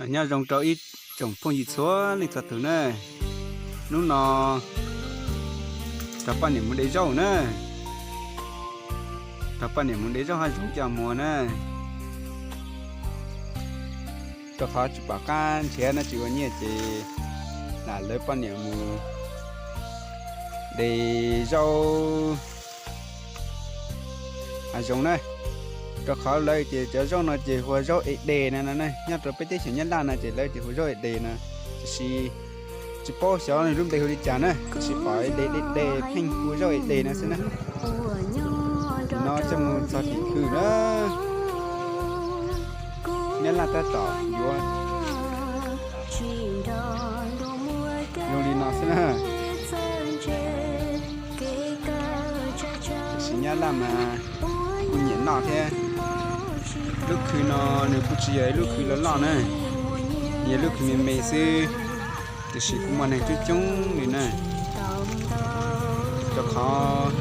Nyob zoo rau ib tsoom phooj ywg txhua leej txhua tus na. Hnub no rog poj niam mus de zaub na. Rog poj niam mus de zaub hav zoov coj muag na. Rau qhov tsis pom qab nrhiav dab tsi ua nyiaj ces lam lawv poj niam mus de zaub hav zoov na. Rau qhov lawv ces cov zaub no ces hu ua zaub es des no no na, nyob rau peb teb chaws Nyab Laj no ces lawv ces hu zaub es des no. Tiam sis tsis paub xyov nws lub npe hu li cas na, tiam sis pom es des des des pheej hu zaub es des no xwb na. No coj mus txog tim khw na. Nyab Laj tab tom yuav zoo li no xwb na. Tiam sis Nyab Laj mas kuj nyiam noj thiab. Lub khw no nws kuj tsis yog ib lub khw loj loj na, yog lub khw me me xwb, tiam sis kuj muaj neeg coob coob li na. Rau qhov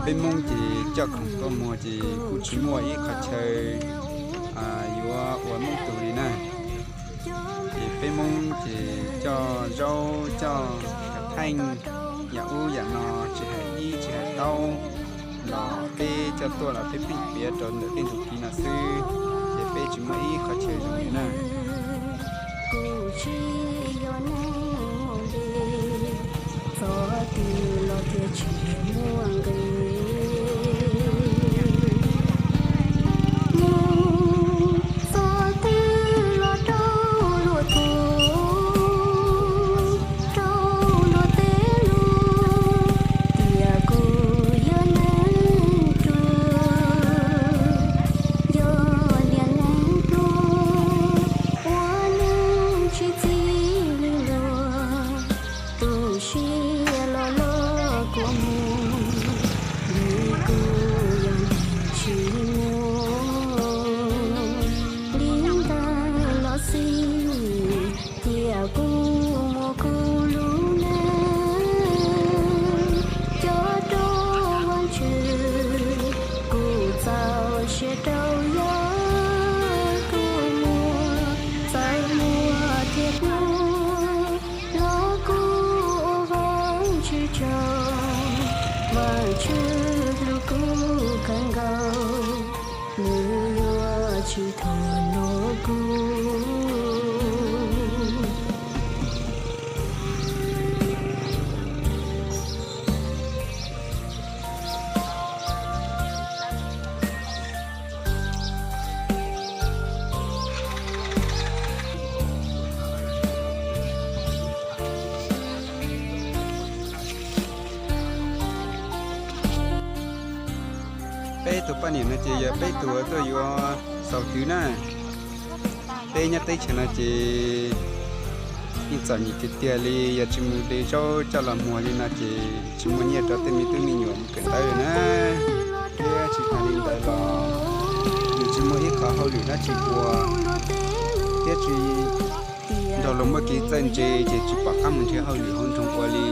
peb Hmoob ces coj khoom tuaj muag ces kuj tsis muaj ib qhov chaw yuav ua Hmoob tus li na. Ces peb Hmoob ces coj zaub coj kav theej, yam ub yam no tsis hais yib tsis hais taub los peb coj tuaj los peb pheej piav rau ntawm tej ntug kiv no xwb, ces peb tsis muaj ib qhov chaw zoo li na. Txog twg los thiaj tsis muaj nqis, mus txog twg los rau luag thuv, rau luag tej lus, tias kuv yog neeg pluag, yog niag neeg pluag, ua neeg tsis txij li luag. Tu siab los los kuv mus, vim kuv yog neeg tsis muaj li ntawd los xij, cia kuv mus kuv lub neej, coj rau Vajtswv, kuv txaus siab rau yog kuv muaj, txawm muaj thiab pluag, los kuv ua Vajtswv tsaug, Vajtswv hlub kuv kawg nkaus, nws yuav tsis thuam hlub kuv. Peb tug poj niam no ces yog peb tug uas tuaj yuav xaus twv na. Peb nyob teb chaws no ces yeej txom nyem tiag tiag li, yog tsis mus de zaub coj los muag li no ces tsis muaj nyiaj rau tej me tub me nyuam mus kawm ntawv li na. Thiab tsis tas li ntawd los nws tsis muaj ib qhov hauj lwm dab tsi ua, thiab tsis nrog luag muaj kev txawj ntse ces tsis pom qab mus nrhiav hauj lwm hauv nroog ua li,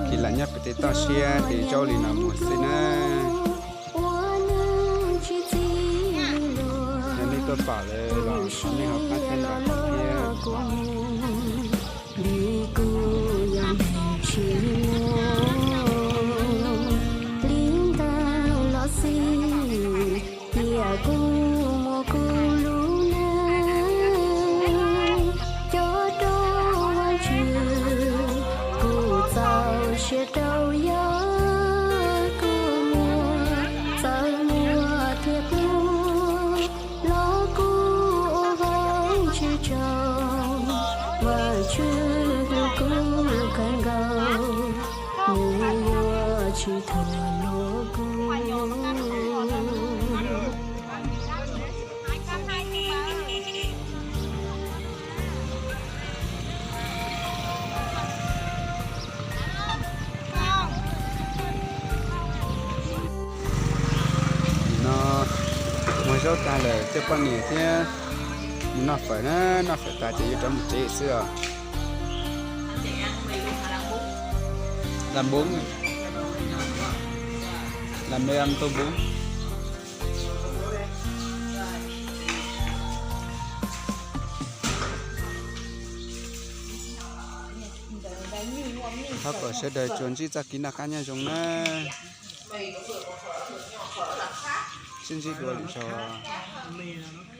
ces lam nyob pem tej toj siab de zaub li no muag xwb na. Yog nej tuaj pom lawm los thov nej ho pab txhawb nqa kuv thiab. Vim kuv yog neeg tsis muaj li ntawd los xij, cia kuv mus kuv lub neej, coj rau Vajtswv, kuv txaus siab rau yog kuv muaj, txawm muaj thiab pluag, los kuv ua Vajtswv tsaug, Vajtswv hlub kuv kawg nkaus, nws yuav tsis thuam hlub kuv. Nim no muag zaub tag lawm coj poj niam thiab mus noj fawm na, noj fawm tas ces yuav rov mus tsev xwb os. Làm bốn, làm mì ăn tô bốn. Thov kom sawv daws tsuas ntsib txoj kev noj qab nyob zoo na. Sib ntsib dua lwm zaus.